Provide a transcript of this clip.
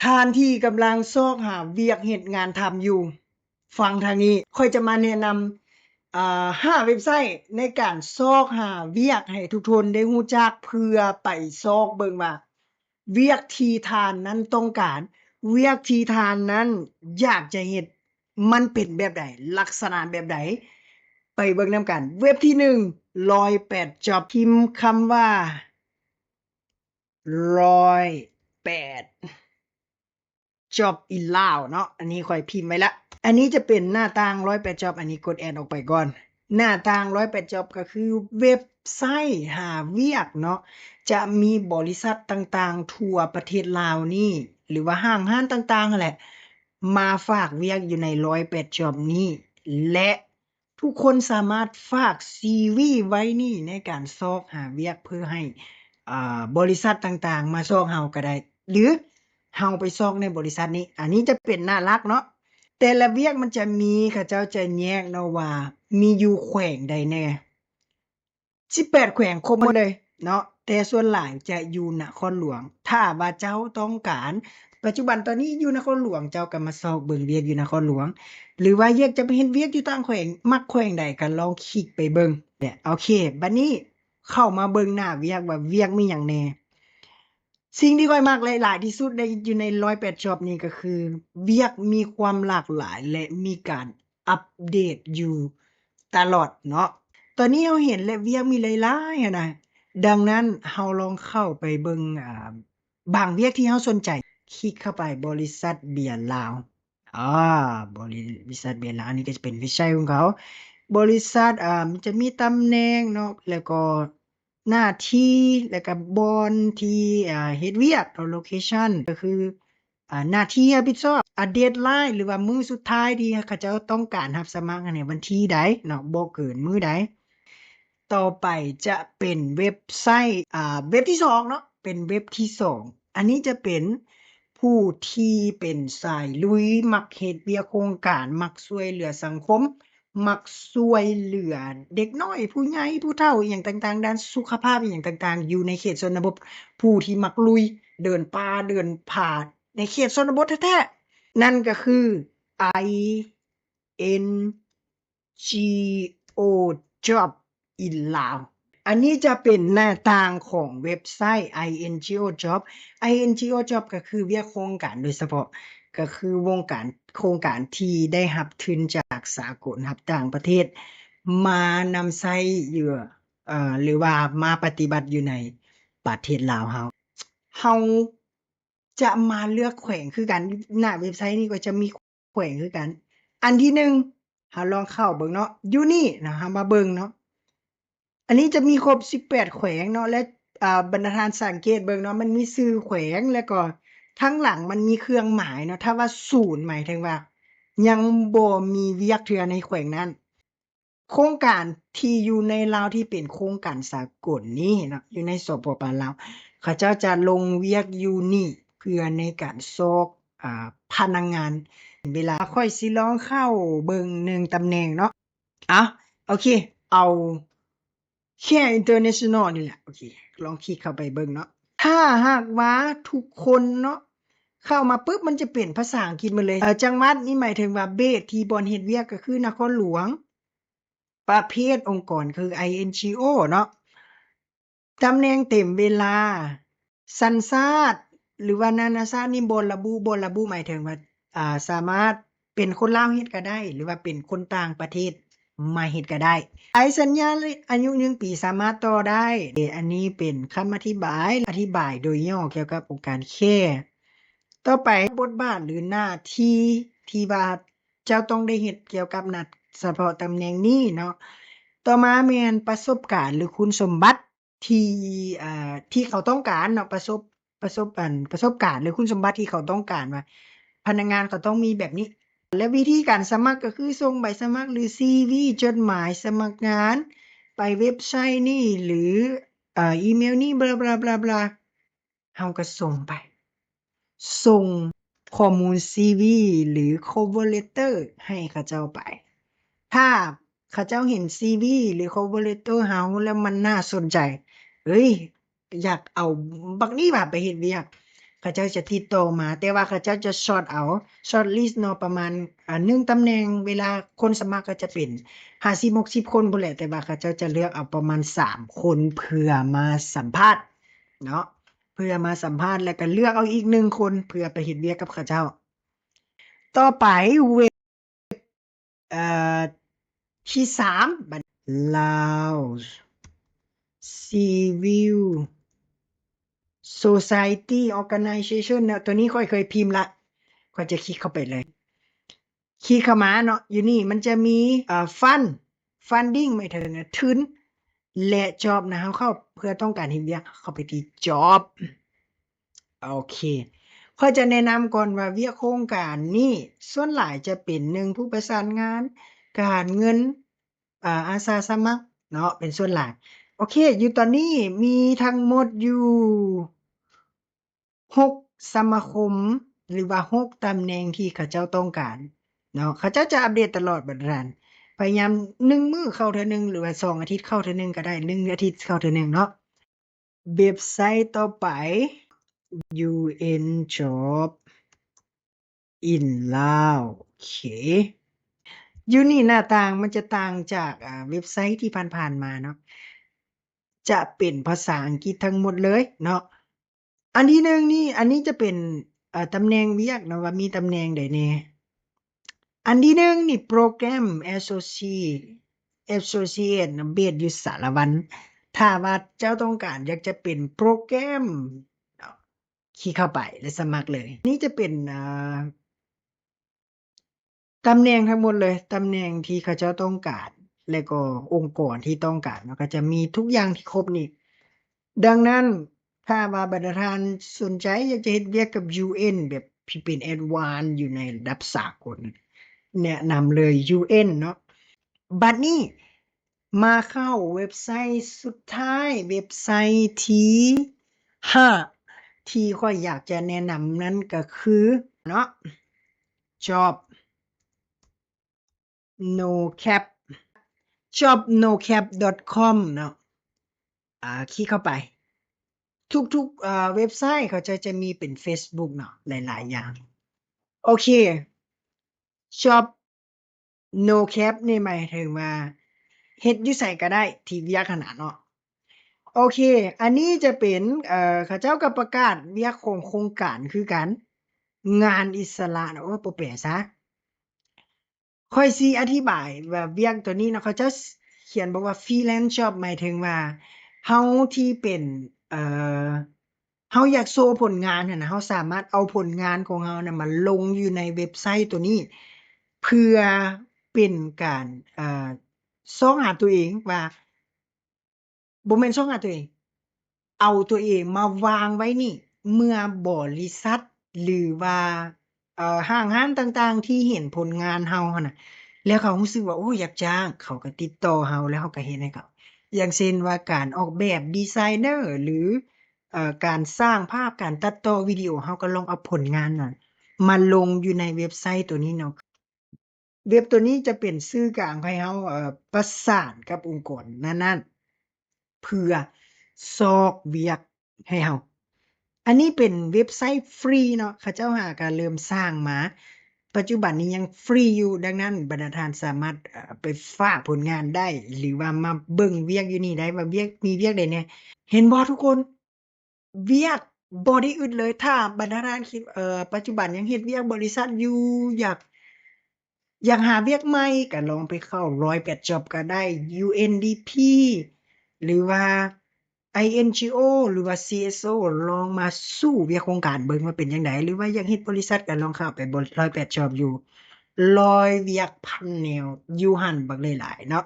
ທ່ານທີ່ກຳລັງຊອກຫາວຽກເຮັດງານທຳຢູ່ ຟັງທາງນີ້ ຂ້ອຍຈະມາແນະນຳ ເອີ ຫ້າເວັບໄຊໃນການຊອກຫາວຽກໃຫ້ທຸກຄົນໄດ້ຮູ້ຈັກ ເພື່ອໄປຊອກເບິ່ງວ່າ ວຽກທີ່ທ່ານນັ້ນຕ້ອງການ, ວຽກທີ່ທ່ານນັ້ນຢາກຈະເຮັດ ມັນເປັນແບບໃດ, ລັກສະນະແບບໃດ, ໄປເບິ່ງນຳກັນ. ເວັບທີໜຶ່ງ ຮ້ອຍແປດ Job ພິມຄຳວ່າ ຮ້ອຍແປດ Job in Lao ເນາະ, ອັນນີ້ຂ້ອຍພິມໄວ້ລະ. ອັນນີ້ຈະເປັນໜ້າຕ່າງ ຮ້ອຍແປດ Job, ອັນນີ້ກົດແອດອອກໄປກ່ອນ. ໜ້າຕ່າງ ຮ້ອຍແປດ Job ກໍຄືເວັບໄຊຫາວຽກເນາະ, ຈະມີບໍລິສັດຕ່າງໆທົ່ວປະເທດລາວນີ້ ຫຼືວ່າຫ້າງຮ້ານຕ່າງໆຫັ້ນແຫຼະ ມາຝາກວຽກຢູ່ໃນ ຮ້ອຍແປດ Job ນີ້ ແລະ ທຸກຄົນສາມາດຝາກຊີວີໄວ້ນີ້ໃນການຊອກຫາວຽກ ເພື່ອໃຫ້ ເອີ ບໍລິສັດຕ່າງໆມາຊອກເຮົາກໍໄດ້ ຫຼື ເຮົາໄປຊອກໃນບໍລິສັດນີ້. ອັນນີ້ຈະເປັນໜ້າຫຼັກເນາະ, ແຕ່ລະວຽກມັນຈະມີ ເຂົາເຈົ້າຈະແຍກເນາະວ່າມີຢູ່ແຂວງໃດແດ່. ສິບແປດ ແຂວງຄົບໝົດເລີຍເນາະ, ແຕ່ສ່ວນຫຼາຍຈະຢູ່ນະຄອນຫຼວງ. ຖ້າວ່າເຈົ້າຕ້ອງການ ປັດຈຸບັນຕອນນີ້ຢູ່ນະຄອນຫຼວງ, ເຈົ້າກໍມາຊອກເບິ່ງວຽກຢູ່ນະຄອນຫຼວງ ຫຼືວ່າຢາກຈະໄປເຮັດວຽກຢູ່ຕ່າງແຂວງ, ມັກແຂວງໃດກໍລອງຄລິກໄປເບິ່ງ. ໂອເຄ, ບັດນີ້ເຂົ້າມາເບິ່ງໜ້າວຽກວ່າວຽກມີຫຍັງແດ່. ສິ່ງທີ່ຂ້ອຍມັກຫຼາຍໆທີ່ສຸດໃນ ຢູ່ໃນ ຮ້ອຍແປດ Job ນີ້ກໍຄື ວຽກມີຄວາມຫຼາກຫຼາຍ ແລະ ມີການອັບເດດຢູ່ຕະຫຼອດເນາະ. ຕອນນີ້ເຮົາເຫັນແລ້ວ ວຽກມີຫຼາຍໆຫັ້ນນະ, ດັ່ງນັ້ນເຮົາລອງເຂົ້າໄປເບິ່ງ ອາ ບາງວຽກທີ່ເຮົາສົນໃຈ. ຄລິກເຂົ້າໄປ ບໍລິສັດເບຍລາວ. ອາ ບໍລິສັດເບຍລາວ ອັນນີ້ກໍຈະເປັນເວັບໄຊຂອງເຂົາ. ບໍລິສັດ ອາ ຈະມີຕຳແໜ່ງເນາະ ແລ້ວກໍໜ້າທີ່ ແລ້ວກໍບ່ອນທີ່ ອາ ເຮັດວຽກເນາະ, ໂລເຄຊັນ ກໍຄື ອາ ໜ້າທີ່ຮັບຜິດຊອບ, ອາ ເດດໄລນ໌ ຫຼືວ່າມື້ສຸດທ້າຍທີ່ເຂົາເຈົ້າຕ້ອງການຮັບສະໝັກຫັ້ນ ວັນທີໃດເນາະ, ບໍ່ເກີນມື້ໃດ. ຕໍ່ໄປຈະເປັນເວັບໄຊ ອາ ເວັບທີສອງເນາະ, ເປັນເວັບທີສອງ. ອັນນີ້ຈະເປັນຜູ້ທີ່ເປັນສາຍລຸຍ, ມັກເຮັດວຽກໂຄງການ, ມັກຊ່ວຍເຫຼືອສັງຄົມ, ມັກຊ່ວຍເຫຼືອເດັກນ້ອຍ, ຜູ້ໃຫຍ່, ຜູ້ເຖົ້າ, ອີ່ຫຍັງຕ່າງໆ, ດ້ານສຸຂະພາບ, ອີ່ຫຍັງຕ່າງໆ, ຢູ່ໃນເຂດຊົນນະບົດ, ຜູ້ທີ່ມັກລຸຍ, ເດີນປ່າ, ເດີນຜາ, ໃນເຂດຊົນນະບົດແທ້ໆ. ນັ້ນກໍຄື I N G O Job in Lao. ອັນນີ້ຈະເປັນໜ້າຕ່າງຂອງເວັບໄຊ I N G O Job. I N G O Job ກໍຄືວຽກໂຄງການໂດຍສະເພາະ, ກໍຄືວົງການ, ໂຄງການທີ່ໄດ້ຮັບທຶນຈາກສາກົນ, ຮັບຕ່າງປະເທດມານຳໃຊ້ຢູ່ ເອີ ຫຼືວ່າມາປະຕິບັດຢູ່ໃນປະເທດລາວເຮົາ. ເຮົາ ຈະມາເລືອກແຂວງຄືກັນ. ໜ້າເວັບໄຊນີ້ກໍຈະມີແຂວງຄືກັນ. ອັນທີໜຶ່ງ ເຮົາລອງເຂົ້າເບິ່ງເນາະ, ຢູ່ນີ້ເນາະ, ເຮົາມາເບິ່ງເນາະ. ອັນນີ້ຈະມີຄົບສິບແປດແຂວງເນາະ ແລະ ອາ ບັນດາທ່ານສັງເກດເບິ່ງເນາະ, ມັນມີຊື່ແຂວງ ແລ້ວກໍທາງຫຼັງມັນມີເຄື່ອງໝາຍເນາະ. ຖ້າວ່າສູນ ໝາຍເຖິງວ່າຍັງບໍ່ມີວຽກເທື່ອໃນແຂວງນັ້ນ. ໂຄງການທີ່ຢູ່ໃນລາວທີ່ເປັນໂຄງການສາກົນນີ້ເນາະ, ຢູ່ໃນ ສປປ ລາວ, ເຂົາເຈົ້າຈະລົງວຽກຢູ່ນີ້ເພື່ອໃນການຊອກ ອາ ພະນັກງານ. ເວລາ ຂ້ອຍຊິລອງເຂົ້າເບິ່ງໜຶ່ງຕຳແໜ່ງເນາະ. ອາ ໂອເຄ, ເອົາ Care International ນີ້ແຫຼະ. ໂອເຄ, ລອງຄລິກເຂົ້າໄປເບິ່ງເນາະ. ຖ້າຫາກວ່າທຸກຄົນເນາະ ເຂົ້າມາປຶບ ມັນຈະເປັນພາສາອັງກິດໝົດເລີຍ. ເອີ ຈັງຫວັດນີ້ໝາຍເຖິງວ່າ base ທີ່ບ່ອນເຮັດວຽກກໍຄືນະຄອນຫຼວງ, ປະເພດອົງກອນຄື INGO ເນາະ, ຕຳແໜ່ງເຕັມເວລາ, ສັນຊາດ ຫຼືວ່ານານາຊາດນີ້ບໍ່ລະບຸ, ບໍ່ລະບຸໝາຍເຖິງວ່າ ອາ ສາມາດເປັນຄົນລາວເຮັດກໍໄດ້ ຫຼືວ່າເປັນຄົນຕ່າງປະເທດມາເຮັດກໍໄດ້. ໃບສັນຍາອາຍຸໜຶ່ງປີສາມາດຕໍ່ໄດ້. ອັນນີ້ເປັນຄຳອະທິບາຍ, ອະທິບາຍໂດຍຫຍໍ້ກ່ຽວກັບອົງການ Care. ຕໍ່ໄປ ບົດບາດ ຫຼື ໜ້າທີ່ທີ່ວ່າເຈົ້າຕ້ອງໄດ້ເຮັດກ່ຽວກັບໜ້າ ສະເພາະຕຳແໜ່ງນີ້ເນາະ. ຕໍ່ມາແມ່ນປະສົບການ ຫຼື ຄຸນສົມບັດ ທີ່ ເອີ ທີ່ເຂົາຕ້ອງການເນາະ, ປະສົບ ປະສົບ ອັນ ປະສົບການ ຫຼື ຄຸນສົມບັດທີ່ເຂົາຕ້ອງການວ່າ ພະນັກງານເຂົາຕ້ອງມີແບບນີ້. ແລະ ວິທີການສະໝັກກໍຄືສົ່ງໃບສະໝັກ ຫຼື ຊີວີ, ຈົດໝາຍສະໝັກງານ ໄປເວັບໄຊນີ້ ຫຼື ເອີ ອີເມວນີ້ ບລາ ບລາ ບລາ ບລາ. ເຮົາກໍສົ່ງໄປ, ສົ່ງຂໍ້ມູນຊີວີ ຫຼື cover letter ໃຫ້ເຂົາເຈົ້າໄປ. ຖ້າເຂົາເຈົ້າເຫັນຊີວີ ຫຼື cover letter ເຮົາແລ້ວມັນໜ້າສົນໃຈ, ເອີຍ ຢາກເອົາບັກນີ້ວ່າໄປເຮັດວຽກ, ເຂົາເຈົ້າຈະຕິດຕໍ່ມາ, ແຕ່ວ່າເຂົາເຈົ້າຈະຊອດເອົາ ຊອດລິສເນາະ ປະມານ ອາ ໜຶ່ງຕຳແໜ່ງ ເວລາຄົນສະໝັກກໍຈະເປັນຫ້າສິບຫົກສິບຄົນພຸ້ນແຫຼະ, ແຕ່ວ່າເຂົາເຈົ້າຈະເລືອກເອົາປະມານສາມຄົນເພື່ອມາສຳພາດເນາະ, ເພື່ອມາສຳພາດ ແລ້ວກໍເລືອກເອົາອີກໜຶ່ງຄົນເພື່ອໄປເຮັດວຽກກັບເຂົາເຈົ້າ. ຕໍ່ໄປເວັບ ເອີ ທີສາມ ບັດ Laos Civil Society Organization ເນາະ, ຕົວນີ້ຂ້ອຍເຄີຍພິມລະ, ຂ້ອຍຈະຄລິກເຂົ້າໄປເລີຍ. ຄລິກເຂົ້າມາເນາະ, ຢູ່ນີ້ມັນຈະມີ ເອີ Fund Funding ໝາຍເຖິງທຶນ ແລະ Job ນະ, ເຮົາເຂົ້າເພື່ອຕ້ອງການເຮັດວຽກ, ເຂົ້າໄປທີ່ Job. ໂອເຄ ຂ້ອຍຈະແນະນຳກ່ອນວ່າວຽກໂຄງການນີ້ສ່ວນຫຼາຍຈະເປັນ ໜຶ່ງ ຜູ້ປະສານງານ, ການເງິນ, ອາ ອາສາສະໝັກເນາະ ເປັນສ່ວນຫຼາຍ. ໂອເຄ ຢູ່ຕອນນີ້ມີທັງໝົດຢູ່ຫົກສະມາຄົມ ຫຼືວ່າຫົກຕຳແໜ່ງທີ່ເຂົາເຈົ້າຕ້ອງການເນາະ, ເຂົາເຈົ້າຈະອັບເດດຕະຫຼອດ ບັນດາທ່ານ. ພະຍາຍາມໜຶ່ງມື້ເຂົ້າເທື່ອໜຶ່ງ ຫຼືວ່າສອງອາທິດເຂົ້າເທື່ອໜຶ່ງກໍໄດ້, ໜຶ່ງອາທິດເຂົ້າເທື່ອໜຶ່ງເນາະ. ເວັບໄຊຕໍ່ໄປ UN Job in Laos. ໂອເຄ ຢູ່ນີ້ໜ້າຕ່າງມັນຈະຕ່າງຈາກ ອາ ເວັບໄຊທີ່ຜ່ານໆມາເນາະ, ຈະເປັນພາສາອັງກິດທັງໝົດເລີຍເນາະ. ອັນທີໜຶ່ງນີ້ ອັນນີ້ຈະເປັນ ເອີ ຕຳແໜ່ງວຽກເນາະ ວ່າມີຕຳແໜ່ງໃດແດ່. ອັນທີໜຶ່ງນີ້ Program Associ-, Associate ນະ ເບສຢູ່ສາລະວັນ. ຖ້າວ່າເຈົ້າຕ້ອງການຢາກຈະເປັນໂປຣແກຣມເນາະ ຄລິກເຂົ້າໄປ ແລະ ສະໝັກເລີຍ. ນີ້ຈະເປັນ ເອີ ຕຳແໜ່ງທັງໝົດເລີຍ, ຕຳແໜ່ງທີ່ເຂົາເຈົ້າຕ້ອງການ ແລະ ກໍອົງກອນທີ່ຕ້ອງການເນາະ, ກໍຈະມີທຸກຢ່າງທີ່ຄົບນີ້. ດັ່ງນັ້ນ ຖ້າວ່າບັນດາທ່ານສົນໃຈຢາກຈະເຮັດວຽກກັບ UN ແບບທີ່ເປັນ advance ຢູ່ໃນລະດັບສາກົນ, ແນະນຳເລີຍ UN ເນາະ. ບັດນີ້ມາເຂົ້າເວັບໄຊສຸດທ້າຍ, ເວັບໄຊທີຫ້າ ທີ່ຂ້ອຍຢາກຈະແນະນຳນັ້ນກໍຄືເນາະ Job No Cap, job no cap dot com ເນາະ. ອາ ຄລິກເຂົ້າໄປ. ທຸກໆ ເອີ ເວັບໄຊເຂົາເຈົ້າຈະມີເປັນ Facebook ເນາະ ຫຼາຍໆຢ່າງ. ໂອເຄ Job No Cap ນີ້ໝາຍເຖິງວ່າເຮັດຢູ່ໃສກໍໄດ້ທີ່ວຽກຫັ້ນນະເນາະ. ໂອເຄ ອັນນີ້ຈະເປັນ ເອີ ເຂົາເຈົ້າກໍປະກາດວຽກຂອງໂຄງການຄືກັນ, ງານອິດສະຫຼະເນາະ. ໂອ້ ບໍ່ແປຊະ. ຂ້ອຍຊິອະທິບາຍວ່າວຽກຕົວນີ້ເນາະ, ເຂົາເຈົ້າຂຽນບອກວ່າ Freelance Job ໝາຍເຖິງວ່າເຮົາທີ່ເປັນ ເອີ ເຮົາຢາກໂຊຜົນງານຫັ້ນນະ, ເຮົາສາມາດເອົາຜົນງານຂອງເຮົານະມາລົງຢູ່ໃນເວັບໄຊຕົວນີ້ ເພື່ອເປັນການ ເອີ ຊອກຫາຕົວເອງວ່າ ບໍ່ແມ່ນຊອກຫາຕົວເອງ, ເອົາຕົວເອງມາວາງໄວ້ນີ້ ເມື່ອບໍລິສັດ ຫຼືວ່າ ເອີ ຫ້າງຮ້ານຕ່າງໆທີ່ເຫັນຜົນງານເຮົາຫັ້ນນະ ແລ້ວເຂົາຮູ້ສຶກວ່າ ໂອ້ ຢາກຈ້າງ, ເຂົາກໍຕິດຕໍ່ເຮົາ ແລ້ວເຮົາກໍເຮັດໃຫ້ເຂົາ. ຢ່າງເຊັ່ນວ່າການອອກແບບ ດີໄຊເນີ ຫຼື ເອີ ການສ້າງພາບ, ການຕັດຕໍ່ວິດີໂອ, ເຮົາກໍລອງເອົາຜົນງານນັ້ນມາລົງຢູ່ໃນເວັບໄຊຕົວນີ້ເນາະ. ເວັບຕົວນີ້ຈະເປັນສື່ກາງໃຫ້ເຮົາ ເອີ ປະສານກັບອົງກອນນັ້ນໆ ເພື່ອຊອກວຽກໃຫ້ເຮົາ. ອັນນີ້ເປັນເວັບໄຊຟຣີເນາະ, ເຂົາເຈົ້າຫາກະເລີ່ມສ້າງມາ, ປັດຈຸບັນນີ້ຍັງຟຣີຢູ່. ດັ່ງນັ້ນ ບັນດາທ່ານສາມາດ ເອີ ໄປຝາກຜົນງານໄດ້ ຫຼືວ່າມາເບິ່ງວຽກຢູ່ນີ້ໄດ້ວ່າວຽກ ມີວຽກໃດແດ່. ເຫັນບໍ່ທຸກຄົນ? ວຽກບໍ່ໄດ້ອຶດເລີຍ. ຖ້າບັນດາທ່ານຄິດ ເອີ ປັດຈຸບັນຍັງເຮັດວຽກບໍລິສັດຢູ່, ຢາກ ຢາກຫາວຽກໃໝ່ ກໍລອງໄປເຂົ້າ ร้อยแปด Job ກໍໄດ້, ຢູເອັນດີພີ ຫຼືວ່າ ໄອເອັນຈີໂອ ຫຼືວ່າ ຊີເອສໂອ ລອງມາສູ້ວຽກໂຄງການເບິ່ງວ່າເປັນຈັ່ງໃດ, ຫຼືວ່າຢາກເຮັດບໍລິສັດ ກໍລອງເຂົ້າໄປ ร้อยแปด Job ຢູ່ ຮ້ອຍວຽກພັນແນວ ຢູ່ຫັ້ນບັກຫຼາຍໆເນາະ.